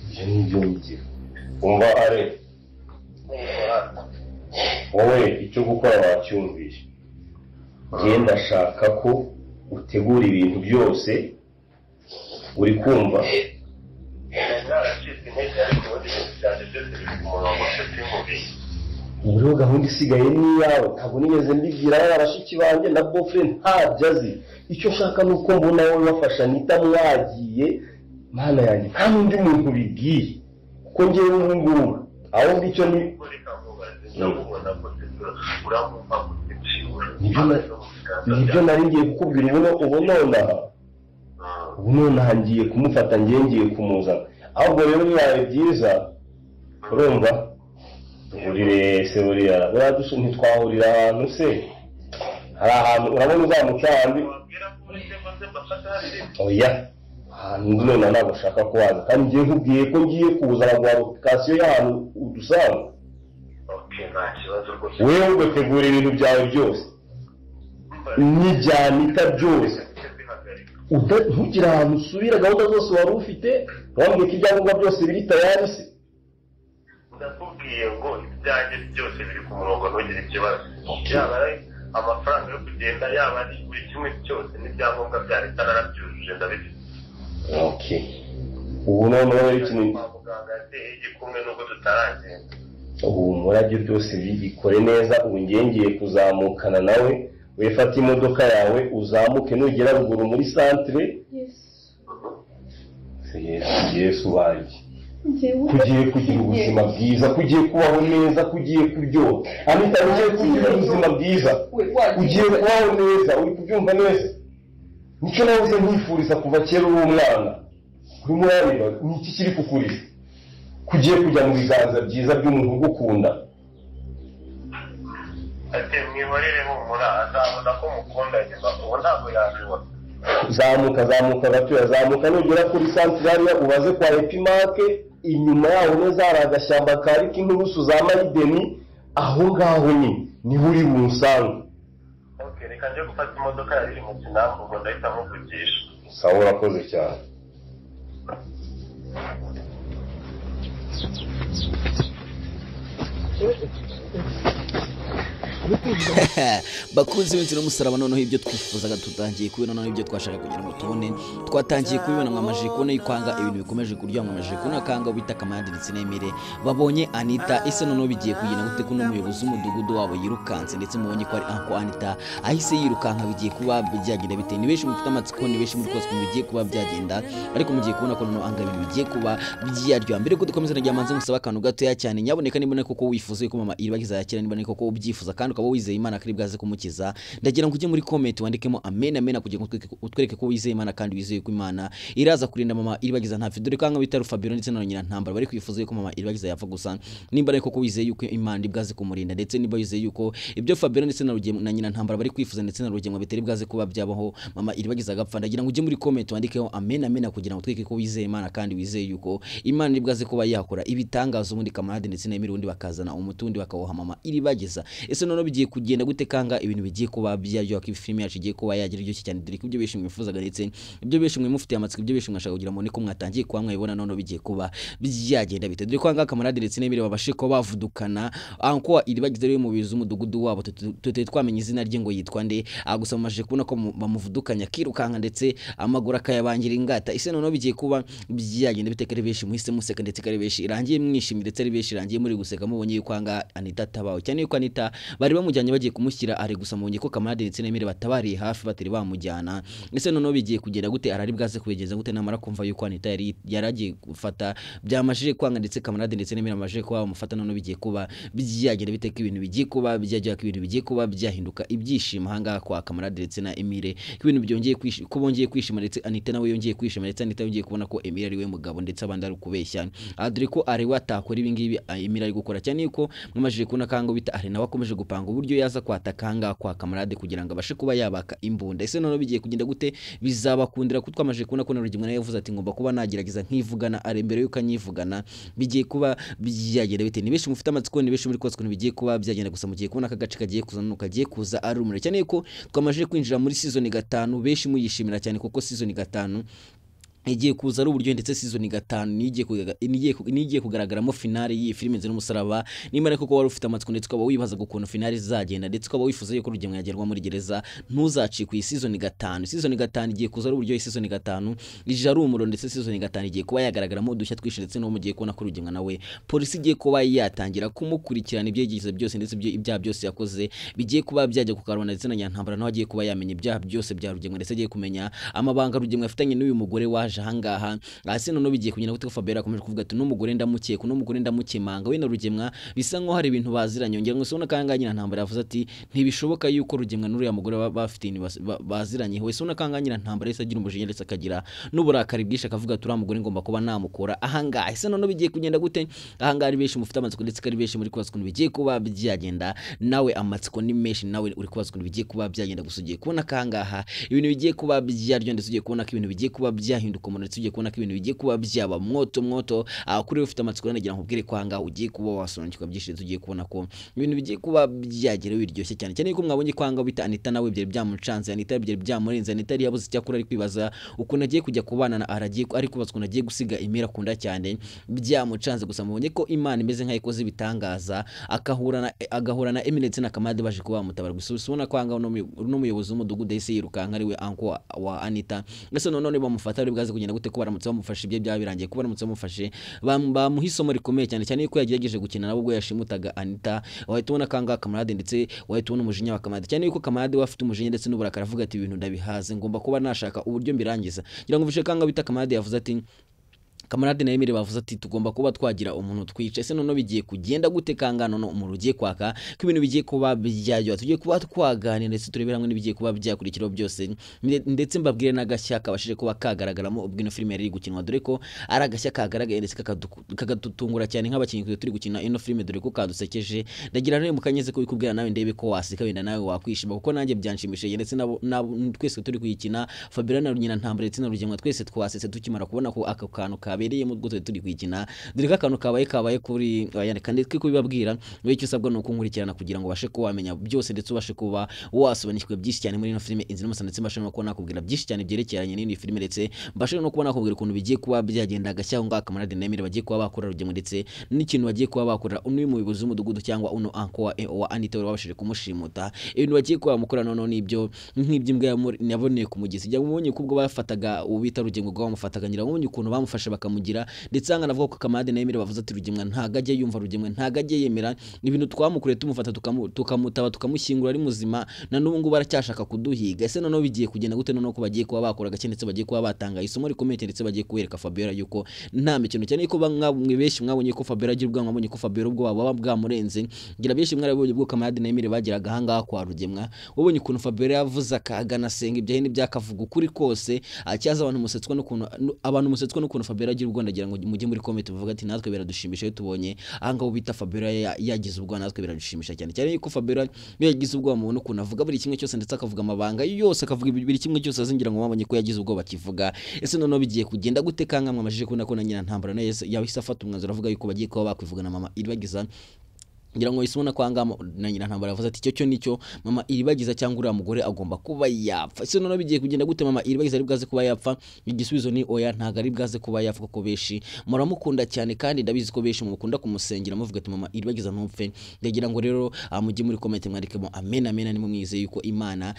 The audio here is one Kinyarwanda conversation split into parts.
Ibyo ni ibyo ngira. Umva are wowe icyo gukora wacyumvise. Njye ndashaka ko utegura ibintu byose, uri kumva? Ubu gahunda isigaye ni iyawe, ntabwo nigeze mbibwira bashiki banjye na bofre ntabyo azi. Icyo nshaka ni uko mbona wowe bafasha Anita mwagiye, mana yanjye nta n'undi muntu ubibwiye, kuko ngewe ubu ngubu aho ngicyo ni nibyo nari ngiye kukubwira. Ubu nonaha ngiye kumufata, ngiye kumuzana. Ahubwo rero bibaye byiza, urumva duhurire se buriya ntitwahurira ahantu se, hari ahantu urabona uzamutse ahandi. Oya, ahantu nonaha ntabwo ushaka ko waza, kandi ngiye nkubwiye ko ngiye kuza nkaguha lokasiyo y'ahantu udusanga. Wewe ugategura ibintu byawe byose n'ibyanita byose, ntugire ahantu usubira, gahunda zose wari ufite wambwiye ko ibyangombwa byose biri tayari se. Ndakubwiye ngo ibyanjye byose biri ku murongo, ntugire ikibazo. Yaba ari amafaranga yo kugenda, yaba ari buri kimwe cyose, n'ibyangombwa bya leta narabyujuje ndabifite. Okay, ubu noneho rero ikintu kwa muganga yateye igikumwe nubwo tutaragenda. Ubu murabyo byose bikore neza. Ubu ngiye kuzamukana nawe, wifate imodoka yawe uzamuke, nugera ruguru muri santere. Yesu wanjye, kugiye kugira ubuzima bwiza, kugiye kubaho neza, kugiye kuryoha. Anita, ugiye kugira ubuzima bwiza, ugiye kubaho neza, uri kubyumva neza? Nicyo nahoze nkwifuriza kuva kera uri umwana. Urimo urareba ni iki kiri kukuriza? Kugiye kujya mu biganza byiza by'umuntu ugukunda. Ati mwihorere humura, azabona ko mukunda nyuma, ubu ntabwo yabibona. Zamuka zamuka gatoya, zamuka nugera kuri santere hariya ubaze kwa Epimake, inyuma yaho neza hari agashyamba kari k'inturusu za mayideni, aho ngaho nyine niho uri bunsange. Okay, reka njye gufata imodoka yari iri mu Kinamba, ubwo ndahita muvugisha. Sawa, urakoze cyane. Bakunzi b'inzira y'umusaraba, noneho ibyo twifuzaga tutangiye kubibona, noneho ibyo twashaka kugira ngo tubone twatangiye kubibona. Mwamajije kubona yuko ibintu bikomeje kuryoha, mwamajije kubona kanga bita Kamarade ndetse na Emile babonye Anita. Ese noneho bigiye kugenda gute ko n'umuyobozi w'umudugudu wabo yirukanse, ndetse mubonye ko ari Uncle Anita ahise yirukanka? Bigiye kuba byagenda bite? Ni benshi mufite amatsiko, ni benshi muri kose bigiye kuba byagenda, ariko mugiye kubona ko noneho anga ibintu bigiye kuba byaryoha. Mbere ko dukomeza nagira musaba akantu gatoya cyane, nyaboneka niba koko wifuza ko mama Iribagiza yakira, niba koko ubyifuza kandi ukaba wizeye Imana kuri bwaze kumukiza, ndagira ngo ujye muri comment wandikemo amen amen, kugira ngo utwereke ko wizeye Imana kandi wizeye ko Imana iraza kurinda mama Iribagiza ntapfe. Dore kanga bita Fabio ndetse na nyina ntambara bari kwifuza yuko mama Iribagiza yapfa gusa, nimba ariko ko wizeye yuko Imana ibwaze kumurinda, ndetse niba wizeye yuko ibyo Fabio ndetse na Rugema na nyina ntambara bari kwifuza ndetse na Rugema bitari bwaze kuba byabaho mama Iribagiza agapfa, ndagira ngo ujye muri comment wandikeho amen amen, kugira ngo utwereke ko wizeye Imana kandi wizeye yuko Imana ibwaze kuba yakora ibitangazo, ubundi Kamarade ndetse na Emile ubundi bakazana umutundi bakawuha mama Iribagiza. Ese noneho bigiye kugenda gute kanga ibintu bigiye kuba byaryoha, ko filime yacu igiye kuba yagira iryoshye cyane, dore ko ibyo benshi mwifuzaga ndetse ibyo benshi mwe mufitiye amatsiko, ibyo benshi mwashaka kugira ngo niko mwatangiye kuba mwabibona, noneho bigiye kuba byagenda bite? Dore ko anga Kamarade ndetse na Emile babashe kuba bavudukana Uncle Iribagiza rero mu bizu umudugudu wabo, tutari twamenye izina rye ngo yitwa nde, gusa mumajije kubona ko bamuvudukanya akirukanka ndetse amaguru akayabangira ingata. Ese noneho bigiye kuba byagenda bite? Kare benshi muhise museka ndetse kare benshi irangiye mwishimye ndetse ari benshi irangiye muri guseka mubonye yuko anga Anita atabawe, cyane yuko Anita bari bamujyanye bagiye kumushyira ari gusa mubonye ko Kamarade ndetse na Emile batabariye hafi batari bamujyana. Ese noneho bigiye kugenda gute? Arari bwaze kubigeza gute namara kumva yuko Anita yari yaragiye gufata byamashije kwanga ndetse Kamarade ndetse na Emile bamajije kuba bamufata, noneho bigiye kuba byagenda bite? Ko ibintu bigiye kuba byajya, ko ibintu bigiye kuba byahinduka ibyishimo ahangaha kwa Kamarade ndetse na Emile, ko ibintu byongeye ko bongeye kwishima ndetse Anita nawe yongeye kwishima ndetse Anita yongeye kubona ko Emile ari we mugabo ndetse abandi ari kubeshya. Dore ko ari we atakora ibi ngibi Emile ari gukora, cyane yuko mwamajije kubona kango bita ari nawe akomeje gupanga gupanga uburyo yaza kwataka ahangaha kwa Kamarade kugira ngo abashe kuba yabaka imbunda. Ese noneho bigiye kugenda gute? Bizabakundira ko twamaze kubona ko na Rugemwa nawe yavuze ati ngomba kuba nagerageza nkivugana ari mbere yuko anyivugana. Bigiye kuba byagenda bite? Ni benshi mufite amatsiko, ni benshi muri kose ukuntu bigiye kuba byagenda. Gusa mugiye kubona aka gace kagiye kuza nuko kagiye kuza ari umuriro cyane ko twamaze kwinjira muri season 5, benshi muyishimira cyane kuko season 5 igiye kuza ari uburyo, ndetse season 5 nigiye kugaragaramo finale y'iyi filime Inzira y'Umusaraba. Nimba ariko ko wari ufite amatsiko ndetse ukaba wibazaga ukuntu finale izagenda, ndetse ukaba wifuza yuko Rugemwa yagerwa muri gereza, ntuzacikwe iyi season 5. Season 5 igiye kuza ari uburyo, season 5 ije ari umuriro, ndetse season 5 igiye kuba yagaragaramo udushya twinshi, ndetse no mugiye kubona ko Rugemwa nawe polisi igiye kuba yatangira kumukurikirana ibyo yagize byose, ndetse ibyaha byose yakoze bigiye kuba byajya ku karubanda, ndetse na Nyantambara nawe agiye kuba yamenya ibyaha byose bya Rugemwa, ndetse agiye kumenya amabanga Rugemwa afitanye n'uyu mugore waje ahangaha. Ase noneho bigiye kugenda gute ko Fabiola akomeje kuvuga ati n'umugore ndamukeka, n'umugore ndamukemanga, we na Rugemwa bisa nkaho hari ibintu baziranye. Ngira ngo sibona kanga nyina ntambara yavuze ati ntibishoboka yuko Rugemwa n'uriya mugore bafite ibintu baziranye. We sibona kanga nyina ntambara yese agira umujinya ndetse akagira n'uburakari bwinshi, akavuga ati uriya mugore ngomba kuba namukora ahangaha. Ese noneho bigiye kugenda gute? Ahangaha ari benshi mufite amatsiko, ndetse ari benshi muri kubaza ukuntu bigiye kuba byagenda. Nawe amatsiko ni menshi, nawe uri kubaza ukuntu bigiye kuba byagenda. Gusa ugiye kubona kangaha ibintu bigiye kuba byaryo, ndetse ugiye kubona ko ibintu bigiye kuba byahinduka umuntu, ndetse ugiye kubona ko ibintu bigiye kuba byaba mwoto mwoto. Kuri ufite amatsiko nagira nkubwire ko ahangaha ugiye kuba wasobanukirwa byinshi, ndetse ugiye kubona ko ibintu bigiye kuba byagera biryoshye cyane cyane yuko mwabonye ko ahangaha bita Anita nawe byari byamucanze, Anita byari byamurenze, Anita yari yabuze icyakora ari kwibaza ukuntu agiye kujya kubana na aragiye ari kubaza ukuntu agiye gusiga Emera akunda cyane, byamucanze. Gusa mubonye ko Imana imeze nk'ayikoze ibitangaza, agahura na Emile ndetse na Kamade baje kuba bamutabara. Gusa ubona ko ahangaha n'umuyobozi w'umudugudu yahise yirukanka ari we anko wa Anita. Ese none bamufata ari bwaze kugenda gute ko baramutse bamufashe ibye byaba birangiye, ko baramutse bamufashe bamuha isomo rikomeye cyane cyane yuko yagerageje gukina nabo ubwo yashimutaga Anita. Wahita ubona kanga Kamarade, ndetse wahita ubona umujinya wa Kamarade cyane yuko Kamarade we afite umujinya ndetse n'uburakari, avuga ati ibintu ndabihaze ngomba kuba nashaka uburyo mbirangiza. Ngira ngo mvishe kanga bita Kamarade yavuze ati Kamarade na Emile bavuze ati tugomba kuba twagira umuntu twica. Ese noneho bigiye kugenda gute kanga none umuntu ugiye kwaka ko ibintu bigiye kuba byaryo? Tugiye kuba twaganira ndetse turebera hamwe n'ibigiye kuba byakurikiraho byose, ndetse mbabwire n'agashya kabashije kuba kagaragaramo ubwo ino filime yari gukinwa, dore ko ari agashya kagaragaye ndetse kakadutungura cyane nk'abakinnyi turi gukina ino filime, dore ko kadusekeje. Ndagira rero mukanyeze ko bikubwira nawe ndebe ko waseka wenda nawe wakwishima, kuko nanjye byanshimishije, ndetse nabo twese turi kuyikina Fabiola na Nyina Ntambara ndetse na Rugemwa twese twasetse tukimara kubona ko aka kantu kabereyemo ubwo turi kuyikina, dore ko akantu kabaye kuri yandika ndetse kubibabwira. Wowe icyo usabwa ni ukunkurikirana kugira ngo ubashe kuba wamenya byose, ndetse ubashe kuba wasobanukirwa byinshi cyane muri ino filime Inzira y'Umusaraba, ndetse mbashe no kuba nakubwira byinshi cyane byerekeranye n'iyi filime, ndetse mbashe no kuba nakubwira ukuntu bigiye kuba byagenda agashya aho ngaho Kamarade na Emile bagiye kuba bakora Rugemwa, ndetse n'ikintu bagiye kuba bakora uno muyobozi w'umudugudu cyangwa uno anko wa Anita wari wabashije kumushimuta. Ibintu bagiye kuba bamukora noneho nibyo nk'iby'imbwa yaboneye ku mugezi. Jya mubonye ko ubwo bafataga ubita Rugemwa ubwo bamufataga, ngira mubonye ukuntu bamufashe bakamugira, ndetse hanga navuga ko Kamarade na Emile bavuze ati Rugemwa ntago ajye yumva, Rugemwa ntago ajye yemera ibintu twamukoreye tumufata tukamutaba tukamushyingura ari muzima, na n'ubu ngubu aracyashaka kuduhiga. Ese noneho bigiye kugenda gute noneho ko bagiye kuba bakora gake, ndetse bagiye kuba batanga isomo rikomeye, ndetse bagiye kuwereka Fabiola yuko nta mikino cyane yuko bamwe benshi mwabonye ko Fabiola agira ubwanwa, mwabonye ko Fabiola ubwo baba bwamurenze. Ngira benshi mwarabonye ubwo Kamarade na Emile bageraga ahangaha kwa Rugemwa, ubonye ukuntu Fabiola yavuze akagana senga ibyo hindi byakavuga ukuri kose, acyaza abantu musetswa n'ukuntu Fabiola agira ubwo. Ndagira ngo mujye muri comment muvuga ati natwe biradushimisha iyo tubonye ahangaho bita Fabiola yagize ubwo, natwe biradushimisha cyane cyane yuko Fabiola yagize ubwo mubona ukuntu avuga buri kimwe cyose, ndetse akavuga amabanga yose, akavuga buri kimwe cyose azingira ngo mwabonye ko yagize ubwo bakivuga. Ese noneho bigiye kugenda gute kanga mwamajije kubona ko na nyina ntambara nayo yahise afata umwanzuro avuga yuko bagiye kuba bakwivugana mama Iribagiza. Ngira ngo isubona kwa ngamo na nyina ntambara yavuze ati icyo cyo nicyo mama Iribagiza cyangwa uriya mugore agomba kuba yapfa. Ese noneho bigiye kugenda gute mama Iribagiza ari bwaze kuba yapfa? Igisubizo ni oya, ntago ari bwaze kuba yapfa, kuko beshi muramukunda cyane kandi ndabizi ko beshi mukunda kumusengera muvuga ati mama Iribagiza ntupfe. Ndagira ngo rero mujye muri comment mwandikemo amen amen, ni mumwizeye yuko Imana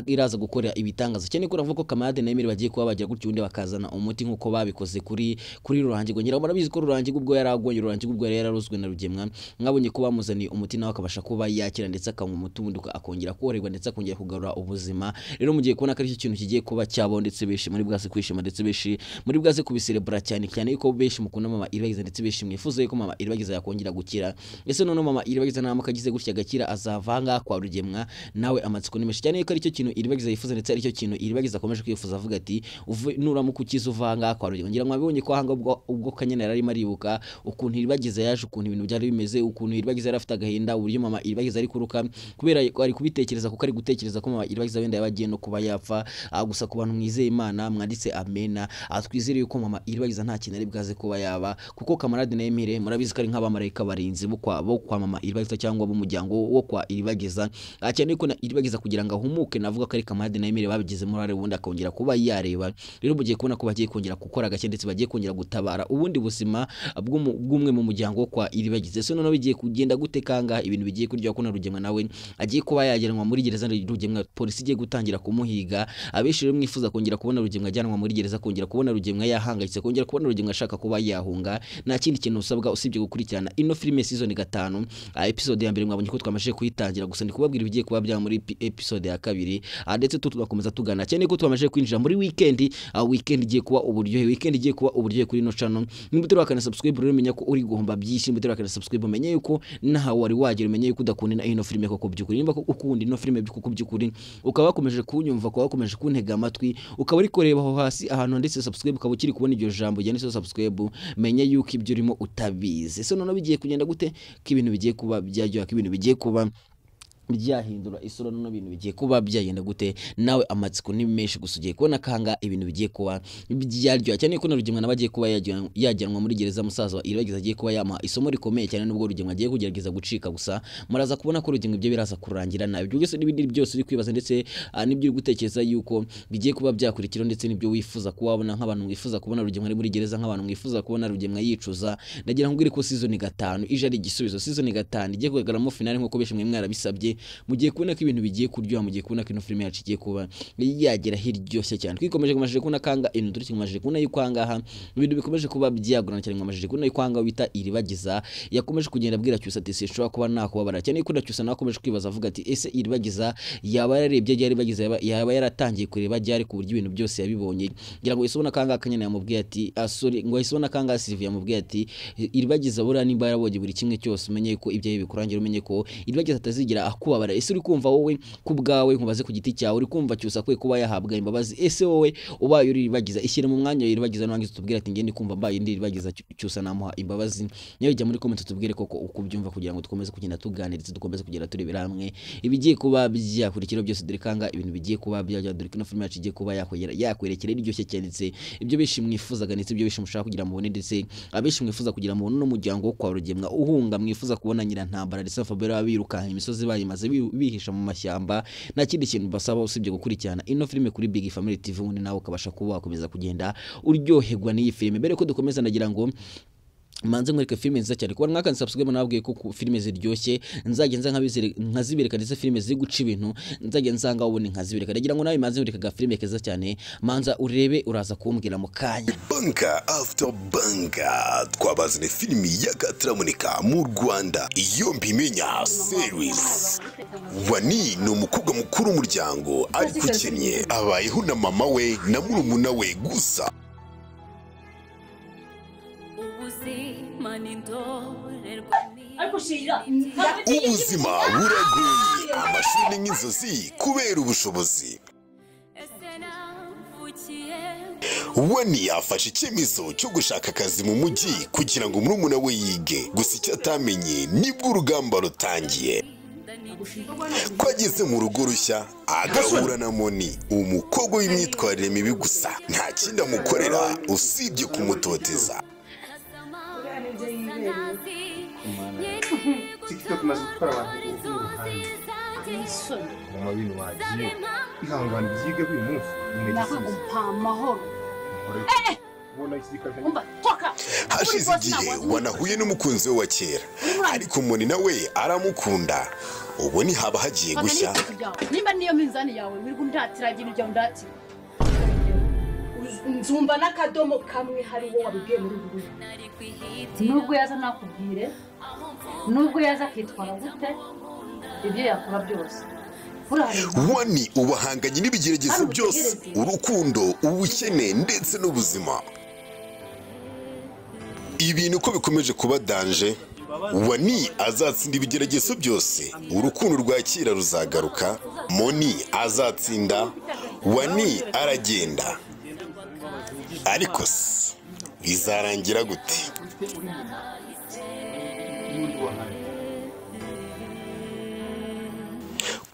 iraza gukora ibitangaza cyane ko ravuga ko Kamarade na Emile bagiye kuba bagira gutyo undi bakazana umuti nkuko babikoze kuri Rurangirwa. Ngira ngo murabizi ko Rurangirwa ubwo yaragonye, Rurangirwa ubwo yararozwe na Rugemwa, mwabonye ko bamuzaniye umuti nawe akabasha kuba yakira, ndetse akanywa umuti ubundi akongera koroherwa, ndetse akongera kugarura ubuzima. Rero mugiye kubona ko ari cyo kintu kigiye kuba cyabo, ndetse benshi muri bwaze kwishima, ndetse benshi muri bwaze kubiserebura cyane cyane yuko benshi mukunda mama Iribagiza, ndetse benshi mwifuza yuko mama Iribagiza yakongera gukira. Ese none mama Iribagiza naramuka agize gutya agakira azava ngaha kwa Rugemwa? Nawe amatsiko ni menshi cyane yuko ari cyo kintu Iribagiza yifuza, ndetse ari cyo kintu Iribagiza akomeje kwifuza avuga ati nuramuka ukiza uva ngaha kwa Rugemwa. Ngira ngo mwabibonye ko ahanga ubwo Kanyana yari arimo aribuka ukuntu Iribagiza yaje, ukuntu ibintu byari bimeze, ukuntu Iribagiza Iribagiza yari afite agahinda uburyo mama Iribagiza ari kuruka kubera ari kubitekereza, kuko ari gutekereza ko mama Iribagiza wenda yabagiye no kuba yapfa. Gusa ku bantu mwizeye Imana mwanditse amena, twizere yuko mama Iribagiza nta kintu ari bwaze kuba yaba, kuko Kamarade na Emile murabizi ko ari nk'abamarayika barinzi bo kwa mama Iribagiza cyangwa b'umuryango wo kwa Iribagiza. Cyane ko na Iribagiza kugira ngo ahumuke navuga ko ari Kamarade na Emile babigizemo uruhare, ubundi akongera kuba yareba. Rero mugiye kubona ko bagiye kongera gukora gake ndetse bagiye kongera gutabara ubundi buzima bw'umwe mu muryango wo kwa Iribagiza. So noneho bigiye kugenda gute kanga ibintu bigiye kurya ko na Rugemwa nawe agiye kuba yajyanwa muri gereza. Rugemwa polisi igiye gutangira kumuhiga. Abenshi rero mwifuza kongera kubona Rugemwa ajyanwa muri gereza, kongera kubona Rugemwa yahangayitse, kongera kubona Rugemwa ashaka kuba yahunga, nta kindi kintu usabwa usibye gukurikirana ino filime season 5, episode ya mbere mwabonye ko twamashije kuyitangira. Gusa ndi kubabwira ibigiye kuba bya muri episode ya 2, ndetse tugakomeza tugana cyane ko twamashije kwinjira muri weekend. Weekend igiye kuba uburyohe, weekend igiye kuba uburyohe kuri ino channel. Nimba utarakana subscribe rero menya ko uri guhomba byinshi. Nimba utarakana subscribe umenye yuko naha wari wagira, umenye yuko udakunda ino filime koko byukuri. Nimba ukunda ino filime koko byukuri, ukaba wakomeje kunyumva, ukaba wakomeje kuntega amatwi, ukaba uri kureba aho hasi ahantu ndetse subscribe, ukaba ukiri kubona iryo jambo ryanditseho subscribe, menye yuko ibyo urimo utabizi. So noneho bigiye kugenda gute ko ibintu bigiye kuba byaryoha, ko ibintu bigiye kuba byahindura isura, noneho ibintu bigiye kuba byagenda gute? Nawe amatsiko ni menshi, gusa ugiye kubona kanga ibintu bigiye kuba byaryoha cyane ko na Rugemwa nabagiye kuba yajyanwa muri gereza. Musaza wa Iribagiza agiye kuba yama isomo rikomeye cyane, nubwo Rugemwa agiye kugerageza gucika, gusa muraza kubona ko Rugemwa ibyo biraza kurangira nabi. Ibyo byose n'ibindi byose uri kwibaza ndetse n'ibyo uri gutekereza yuko bigiye kuba byakurikira, ndetse n'ibyo wifuza kuwabona nk'abantu mwifuza kubona Rugemwa ari muri gereza, nk'abantu mwifuza kubona Rugemwa yicuza, ndagira ngo ko season 5 ije ari igisubizo. Season 5 igiye kugaragaramo finale nkuko benshi mwe mwarabisabye. Mugiye kubona ko ibintu bigiye kuryoha, mugiye kubona ko ino filime yacu igiye kuba yagera hiryoshye cyane. Twikomeje kumashije kubona kanga ibintu turi kumashije kubona yuko angaha ibintu bikomeje kuba byagurana cyane. Mwamashije kubona yuko anga wita Iribagiza yakomeje kugenda abwira Cyusa ati sinshobora kuba nakubabara cyane. Yuko Cyusa nakomeje kwibaza avuga ati ese Iribagiza yaba yararebye ryari, Iribagiza yaba yaratangiye kureba ryari ku buryo ibintu byose yabibonye. Ngira ngo isubona kanga kanyana yamubwiye ati sorry, ngo isubona kanga Sylvia yamubwiye ati Iribagiza bura nimba yarabonye buri kimwe cyose, umenye ko ibyo bikurangira, umenye ko Iribagiza atazigira akubabara. Ese uri kumva wowe ku bwawe, nkubaze ku giti cyawe, uri kumva Cyusa kwe kuba yahabwa imbabazi? Ese wowe ubaye uri Iribagiza, ishyira mu mwanya wa Iribagiza nangize tubwire ati ngende kumva mbaye ndi Iribagiza Cyusa namuha imbabazi. Nyawe jya muri comment tubwire koko uko ubyumva, kugira ngo dukomeze kugenda tuganira ndetse dukomeze kugenda turebera hamwe ibigiye kuba byakurikira byose. Dore kanga ibintu bigiye kuba byajya, dore ko filime yacu igiye kuba yakwerekera iryoshye cyane, ndetse ibyo benshi mwifuzaga, ndetse ibyo benshi mushaka kugira mubone, ndetse abenshi mwifuza kugira mubone no muryango wo kwa Rugemwa uhunga, mwifuza kubona Nyirantambara ndetse Fabiola birukanka imisozi bayimaze bihisha mu mashyamba. Nta kindi kintu basaba usibye gukurikirana ino filime kuri Big Family TV, ubundi nawe ukabasha kuba wakomeza kugenda uryoherwa n'iyi filime. Mbere ko dukomeza nagira ngo manze nkwereke filime nziza cyane. Kuba mwaka subscribe nababwiye ko filime ziryoshye nzajya nza nkazibereka, ndetse filime ziri guca ibintu nzajya nzanga ubundi nkazibereka. Ndagira ngo nawe manze nkwereke filime keza cyane, manza urebe uraza kumbwira mu kanya. Banka after banka twabazane filimi y'akataraboneka mu Rwanda, iyo mbimenya series. Wani ni umukobwa mukuru w'umuryango ariko ukennye, abayeho na mama we na murumuna we gusa. Ubuzima buragoye, amashuri n'inzozi kubera ubushobozi. Wani yafashe icyemezo cyo gushaka akazi mu mujyi kugira ngo murumuna we yige, gusa icyo atamenye nibwo urugamba rutangiye. Ko ageze mu rugo rushya agahura na Moni, umukobwa w'imyitwarire mibi gusa, nta kindi amukorera usibye kumutoteza. TikTok imaze gutwara abantu mu mabintu wagiye ihangane byige uyu munsi. Hashize igihe wanahuye n'umukunzi we wa kera, ariko Moni nawe aramukunda. Ubu ni haba hagiye gushya. Nimba niyo minzani yawe wirirwa undatira ibintu byawe undatira, nzumva n'akadomo kamwe hari uwo wabibwiye muri ubu buryo. Nubwo yaza nakubwire, nubwo yaza akitwara gute, ibyo yakora byose. Wani ubahanganye n'ibigeragezo byose, urukundo, ubukene ndetse n'ubuzima. Ibintu uko bikomeje kuba danger, Wani azatsinda ibigeragezo byose, urukundo rwa kera ruzagaruka, Moni azatsinda, Wani aragenda. Ariko se bizarangira gute?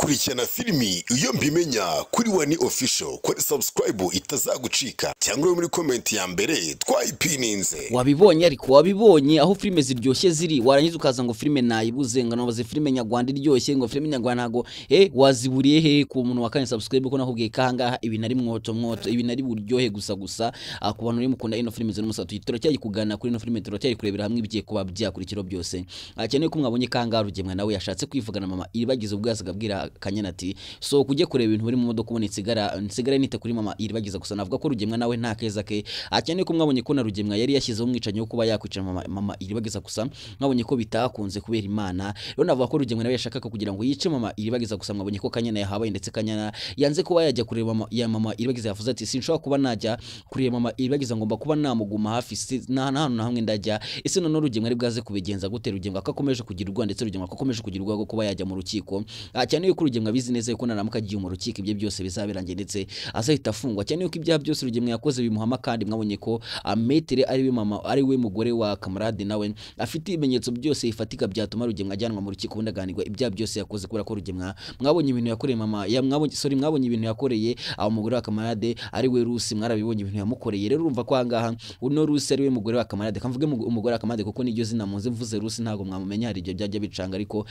Kurikirana filimi Iyo Mbimenya kuri Wani Official, kuri subscribe itazagucika, cyangwa muri comment ya mbere twayipininze. Wabibonye ariko wabibonye aho filime ziryoshye ziri, warangiza ukaza ngo filime nayibuze, ngo nabaze filime nyarwanda iryoshye, ngo filime nyarwanda ntago waziburiye he ku muntu wakanye subscribe ko nakubwiye kangaha ibintu ari mwoto mwoto, ibintu ari buryohe gusa gusa. Ku bantu mukunda ino filime zino musatu turacyari kugana kuri ino filime, turacyari kurebera hamwe ibigiye kuba byakurikira byose. Cyane ko mwabonye kangaha Rugemwa nawe yashatse kwivugana mama Iribagiza ubwo yazaga Kanyana ati so kujye kureba ibintu biri mu modoka ubona nsigara nite kuri mama Iribagiza. Gusa navuga ko Rugemwa nawe nta keza ke. Cyane ko mwabonye ko na Rugemwa yari yashyizeho umwicanyi wo kuba yakwica mama Iribagiza, gusa mwabonye ko bitakunze kubera Imana. Rero navuga ko Rugemwa nawe yashakaga kugira ngo yice mama Iribagiza, gusa mwabonye ko Kanyana yahabaye, ndetse Kanyana yanze kuba yajya kureba mama Iribagiza. Yavuze ati sinshobora kuba najya kureba mama Iribagiza, ngomba kuba namuguma hafi, nta hantu na hamwe ndajya. Ese none Rugemwa ari bwaze kubigenza gute? Rugemwa ko akomeje kugira urwa, ndetse Rugemwa ko akomeje kugira urwa kuba yajya mu rukiko. Cyane yuko Rugemwa bizi neza yuko naramuka agiye mu rukiko ibyo byose bizabirangiye ndetse azahita afungwa. Cyane yuko ibyaha byose Rugemwa yakoze bimuhama, kandi mwabonye ko Ametere ari we mama, ari we mugore wa Kamarade, nawe afite ibimenyetso byose bifatika byatuma Rugemwa ajyanwa mu rukiko ubundi aganirwa ibyaha byose yakoze, kubera ko Rugemwa mwabonye ibintu yakoreye mama ya mwabonye sorry mwabonye ibintu yakoreye aho mugore wa Kamarade ari we Rusi, mwarabibonye ibintu yamukoreye. Rero urumva ko ahangaha uno Rusi ari we mugore wa Kamarade, kamvuge umugore wa Kamarade kuko niryo zina munze, mvuze Rusi ntago mwamumenya, hari ibyo byajya bicanga, ariko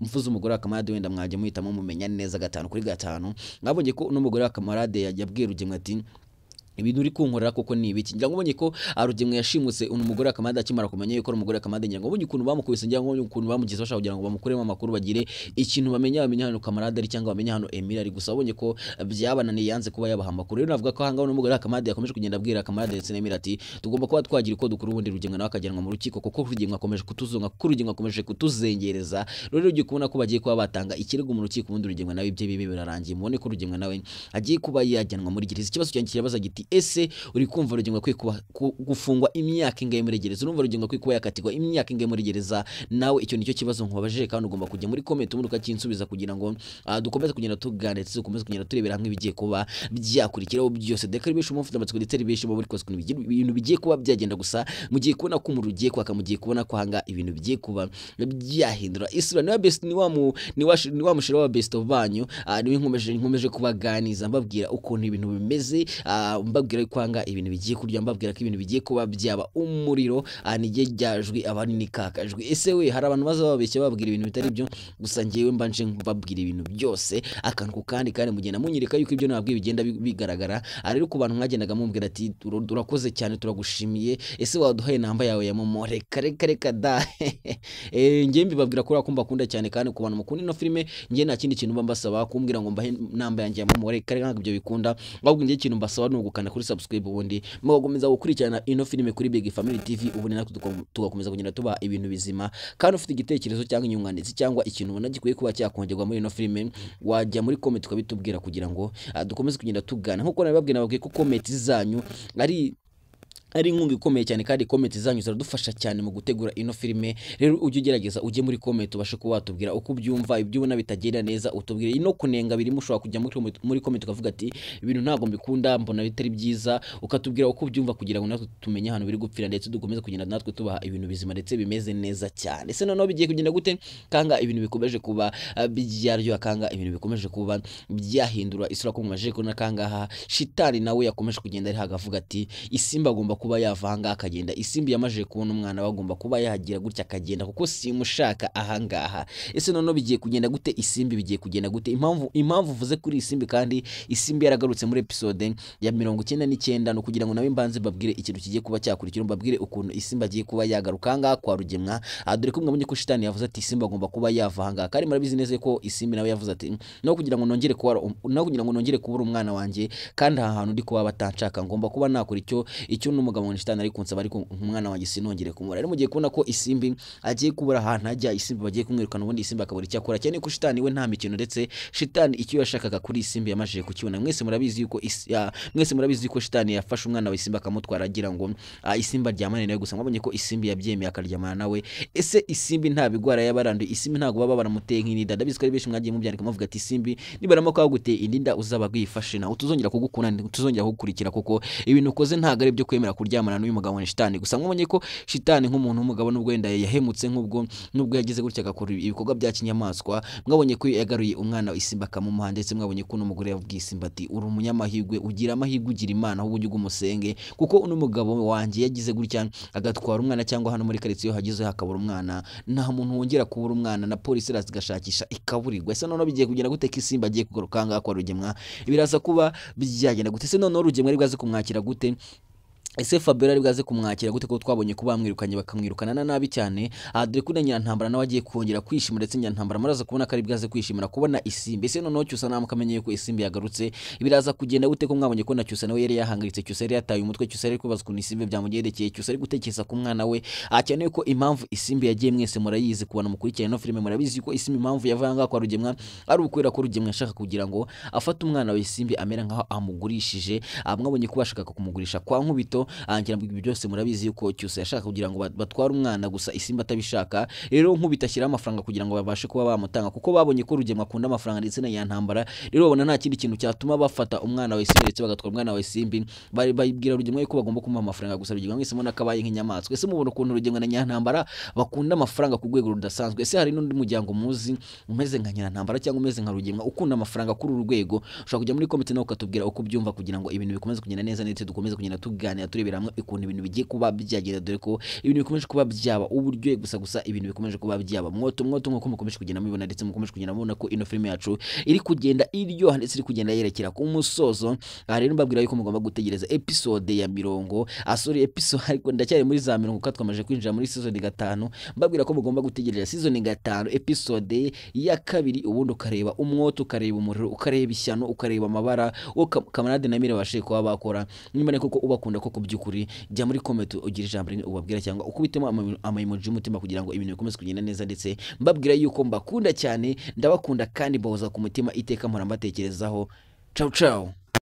mvuze umugore wa Kamarade wenda mwajya muhitamo mumenya neza 5 kuri 5. Mwabonye ko uno mugore wa Kamarade yabwiye Rugemwa ati ibintu uri kunkorera koko ni ibiki. Ngira ngo ubonye ko Rugemwa yashimutse uno mugore wa Kamarade akimara kumenya yuko umugore wa Kamarade, ngira ngo ubonye ukuntu bamukubise, ngira ngo ubonye ukuntu bamugize bashaka kugira ngo bamukuremo amakuru bagire ikintu bamenya hano Kamarade ari cyangwa bamenya hano Emile ari. Gusa ubonye ko byabananiye, yanze kuba yabaha amakuru. Rero navuga ko ahangaha uno mugore wa Kamarade yakomeje kugenda abwira Kamarade ndetse na Emile ati tugomba kuba twagira uko dukora ubundi Rugemwa nawe akajyanwa mu rukiko, kuko Rugemwa akomeje kutuzonga, kuko Rugemwa akomeje kutuzengereza. Rero ugiye kubona ko bagiye kuba batanga ikirego mu rukiko ubundi Rugemwa nawe ibye bibe birarangiye. Mubone ko Rugemwa nawe agiye kuba yajyanwa muri gereza. Ikibazo cyanjye kirabaza giti ese uri kumva Rugemwa akwiye kuba gufungwa imyaka ingahe muri gereza? Urumva Rugemwa akwiye kuba yakatirwa imyaka ingahe muri gereza? Nawe icyo nicyo kibazo nkubabajije, kandi ugomba kujya muri comment ubundi ukakinsubiza kugira ngo dukomeze kugenda tuganira, dukomeze kugenda turebera hamwe ibigiye kuba byakurikiraho byose. Deka ribesha umufite amatsiko ndetse ribesha muri kose ibintu bigiye kuba byagenda. Gusa mugiye kubona ko umuriro ugiye kwaka, mugiye kubona ko hanga ibintu bigiye kuba byahindura isura. Niwa best ni wa mushira wa best of banyu, niwe nkomeje kubaganiza mbabwira ukuntu ibintu bimeze, mbabwira kwanga ibintu bigiye kurya, mbabwira ko ibintu bigiye kuba byaba umuriro, nige ryajwi abandi nikakajwi. Ese we hari abantu baza babeshya babwira ibintu bitari byo, gusa ngewe mbanje mbabwira ibintu byose akantu ku kandi, kandi mugenda munyereka yuko ibyo nababwiye bigenda bigaragara. Rero ku bantu mwagendaga mumbwira ati urakoze cyane turagushimiye, ese waduhaye namba yawe ya momo? Reka reka reka da ngewe mbibabwira ko urakumva kunda cyane, kandi ku bantu mukunda ino filime ngewe nta kindi kintu mbasaba kumbwira ngo mbahe namba yanjye ya momo, reka reka ntabwo ibyo bikunda. Ahubwo ngewe ikintu mbasaba ni ugukanda kuri subscribe ubundi mugakomeza gukurikirana ino filime kuri Big Family TV, ubundi natwe tugakomeza kugenda tuba ibintu bizima. Kandi ufite igitekerezo cyangwa inyunganizi cyangwa ikintu ubona gikwiye kuba cyakongerwa muri ino filime, wajya muri comment ukabitubwira kugira ngo dukomeze kugenda tugana. Nkuko nabibabwiye, nababwiye ko comment zanyu ari inkunga ikomeye cyane, kandi comment zanyu ziradufasha cyane mu gutegura ino filime. Rero ujye ugerageza ujye muri comment ubashe kuba watubwira uko ubyumva, ibyo ubona bitagenda neza utubwire. Ino kunenga birimo, ushobora kujya muri comment ukavuga ati ibintu ntabwo mbikunda, mbona bitari byiza, ukatubwira uko ubyumva kugira ngo natwe tumenye ahantu biri gupfira, ndetse dukomeze kugenda natwe tubaha ibintu bizima ndetse bimeze neza cyane. Ese noneho bigiye kugenda gute kanga ibintu bikomeje kuba byaryoha, kanga ibintu bikomeje kuba byahindura isura? Ko mumaje kubona kangaha shitani nawe yakomeje kugenda ari hagavuga ati Isimba agomba kuba yavanga akagenda. Isimbi yamaje kubona umwana bagomba kuba yahagira gutya akagenda kuko simushaka ahangaha. Ese noneho bigiye kugenda gute? Isimbi bigiye kugenda gute? Impamvu uvuze kuri Isimbi, kandi Isimbi yaragarutse muri episode ya 99, no kugira ngo nawe mbanze mbabwire ikintu kigiye kuba cyakurikira, mbabwire ukuntu Isimbi agiye kuba yagaruka ngaha kwa Rugemwa. Dore ko mwabonye ko shitani yavuze ati Isimbi agomba kuba yava ahangaha, kandi murabizi neza ko Isimbi nawe yavuze ati no kugira ngo nongere kubura umwana wanjye, kandi aha hantu ndi kuba batanshaka, ngomba kuba nakora icyo n'umugabo ngo shitani ari kunsaba, ariko umwana wanjye sinongere kumubura. Rero mugiye kubona ko Isimbi agiye kubura ahantu ajya, Isimbi bagiye kumwirukana, ubundi Isimbi akabura icyo akora. Cyane ko shitani we nta mikino, ndetse shitani icyo yashakaga kuri Isimbi yamajije kukibona. Mwese murabizi yuko shitani yafashe umwana wa Isimbi akamutwara agira ngo Isimbi aryamane nawe, gusa mwabonye ko Isimbi yabyemeye akaryamana nawe. Ese Isimbi nta bigwara yabaranduye? Isimbi ntago baba baramuteye nk'inda. Ndabizi ko ari benshi mwagiye mubyandika muvuga ati Isimbi nibaramo kwaguteye indinda uzaba gwifashe nawe tuzongera kugukunda, tuzongera kugukurikira, kuko ibintu ukoze ntago ari byo kwemera. kuryamana n'uyu mugabo ni Shitani. Gusa mwabonye ko Shitani nk'umuntu w'umugabo nubwo wenda yahemutse, nk'ubwo nubwo yagize gutya agakora ibikorwa bya kinyamaswa, mwabonye ko yagaruye umwana Isimbi akamumuha, ndetse mwabonye ko n'umugore yabwiye Isimbi ati uri umunyamahirwe, ugira amahirwe, ugira Imana, ahubwo ujye umusenge, kuko uno mugabo wanjye yagize gutya agatwara umwana, cyangwa hano muri karitsiye hagize hakabura umwana, nta muntu wongera kubura umwana, na polisi iraza igashakisha ikaburirwa. Ese noneho bigiye kugenda gute ko Isimbi agiye kugaruka ngaha kwa Rugemwa? Biraza kuba byagenda gute? Ese noneho Rugemwa ari bwaze kumwakira gute? Ese Fabiola ari bwaze kumwakira gute ko twabonye ko bamwirukanye bakamwirukana na nabi cyane? Dore ko Nyirantambara nawe agiye kongera kwishima, ndetse Nyirantambara muraza kubona ko ari bwaze kwishimira kubona Isimbi. Ese noneho Cyusa namukamenye ko Isimbi yagarutse, biraza kugenda gute ko mwabonye ko na Cyusa nawe yari yahangayitse, Cyusa yari yataye umutwe, Cyusa yari kwibaza ukuntu Isimbi byamugendekeye, Cyusa ari gutekereza ku mwana we. Cyane ko impamvu Isimbi yagiye mwese murayizi, kubona mukurikirana no filime murabizi ko Isimbi impamvu yavuye ngaha kwa Rugemwa ari ukwera ko Rugemwa ashaka kugira ngo afate umwana we Isimbi amera nkaho amugurishije. Mwabonye ko bashaka kumugurisha kwa Nkubito, ngira ngo ibyo byose murabizi yuko Cyusa yashaka kugira ngo batware umwana, gusa Isimbi atabishaka. Rero Nkubito ashyiraho amafaranga kugira ngo babashe kuba bamutanga, kuko babonye ko Rugemwa akunda amafaranga ndetse na Nyantambara. Rero babona nta kindi kintu cyatuma bafata umwana wa Isimbi ndetse bagatwara umwana wa Isimbi. Bari babwira Rugemwa yuko bagomba kumuha amafaranga, gusa Rugemwa mwese mubona ko abaye nk'inyamaswa. Ese mubona ukuntu Rugemwa na Nyantambara bakunda amafaranga ku rwego rudasanzwe? Ese hari n'undi muryango muzi umeze nka Nyirantambara cyangwa umeze nka Rugemwa ukunda amafaranga kuri uru rwego? Ushobora kujya muri comment nawe ukatubwira uko ubyumva, kugira ngo ibintu bikomeze kugenda neza ndetse dukomeze kugenda tuganira turebera hamwe ukuntu ibintu bigiye kuba byagenda, dore ko ibintu bikomeje kuba byaba uburyohe gusa gusa ibintu bikomeje kuba byaba mwoto mwoto nkuko mukomeje kugenda mubibona, ndetse mukomeje kugenda mubona ko ino filime yacu iri kugenda iryoha ndetse iri kugenda yerekera ku musozo. Aha rero mbabwira yuko mugomba gutegereza episode ya mirongo asori episode, ariko ndacyari muri za mirongo kuko twamaze kwinjira muri season 5. Mbabwira ko mugomba gutegereza season 5 episode ya 2, ubundi ukareba umwoto, ukareba umuriro, ukareba ishyano, ukareba amabara uwo Kamarade na Mire bashe kuba bakora. Nimba koko ubakunda koko by'ukuri, jya muri comment ugira ijambo rimwe ubabwira, cyangwa ukubitemo ama emoji y'umutima kugira ngo ibintu bikomeze kugenda neza. Ndetse mbabwira yuko mbakunda cyane, ndabakunda kandi mbahoza ku mutima iteka, mpora mbatekerezaho. Ciao ciao.